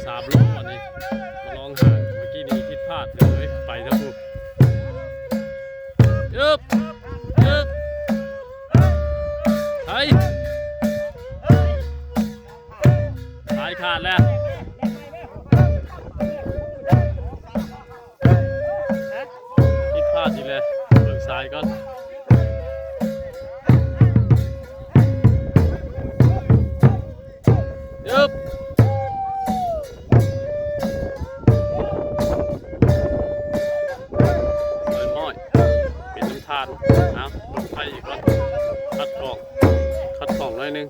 ສາມໂລອັນນີ້ ມາລອງຫາ ເມື່ອກີ້ນີ້ຜິດພາດເລີຍ ໄປທາງພຸ້ນ ອຶບ ອຶບ ໄປ ສາຍຂາດແລ້ວ. ຜິດພາດອີກແລ້ວ ເບິ່ງສາຍກ່ອນ ອຶບ ສາຍໝ້ອຍ ເປັນນ້ຳທານ ເອົາ ເບິ່ງໄຟອີກກ່ອນ ຂັດຂ້ອງ ຂັດຂ້ອງໜ້ອຍໜຶ່ງ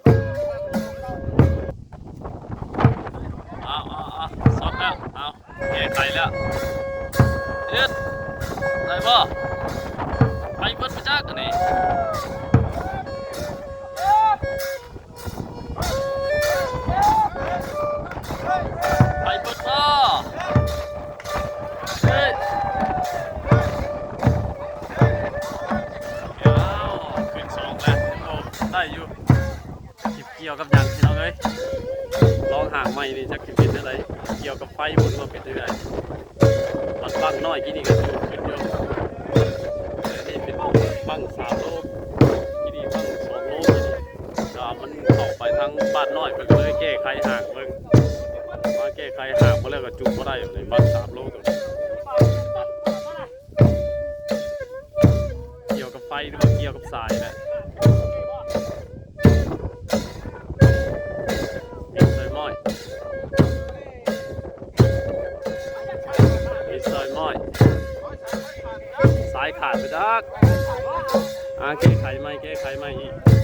ເອົາ ເອົາ ເອົາ ຊັອດແລ້ວ ເອົາ ແກ້ໄຂແລ້ວ ເຮັດໄດ້ບໍ່? ໄປເບິດປະຈັກອັນນີ້ ໄປເບິດບໍ່? ເຮັດ ເອົາ ຂຶ້ນສອງແລ້ວ ໂອ້ ໄດ້ຢູ່. ຊິກ່ຽວກັບຫຍັງພີ່ນ້ອງເອີຍ ລອງຫາງໃໝ່ນີ້ຈັກຊິເປັນແນວໃດ ກ່ຽວກັບໄຟບໍ່ ຫຼືວ່າເປັນຈັ່ງໃດ ບັດບັ້ງນ້ອຍກີ້ນີ້ກໍສູງຂຶ້ນຢູ່ ແຕ່ນີ້ເປັນບັ້ງສາມໂລ ກີ້ນີ້ບັ້ງສອງໂລ ກີ້ນີ້ ແຕ່ວ່າມັນເຂົ້າໄປທາງບ້ານນ້ອຍ ເພິ່ນກໍເລີຍແກ້ໄຂຫາງເບິ່ງ ມາແກ້ໄຂຫາງເບິ່ງແລ້ວກໍຈຸບໍ່ໄດ້ ບັ້ງສາມໂລໂຕນີ້. ກ່ຽວກັບໄຟ ຫຼືວ່າກ່ຽວກັບສາຍແຫຼະ ມີສາຍໝ້ອຍ ມີສາຍໝ້ອຍ ສາຍຂາດໄປຈັກ ອ່າ ແກ້ໄຂໃໝ່ ແກ້ໄຂໃໝ່ອີກ.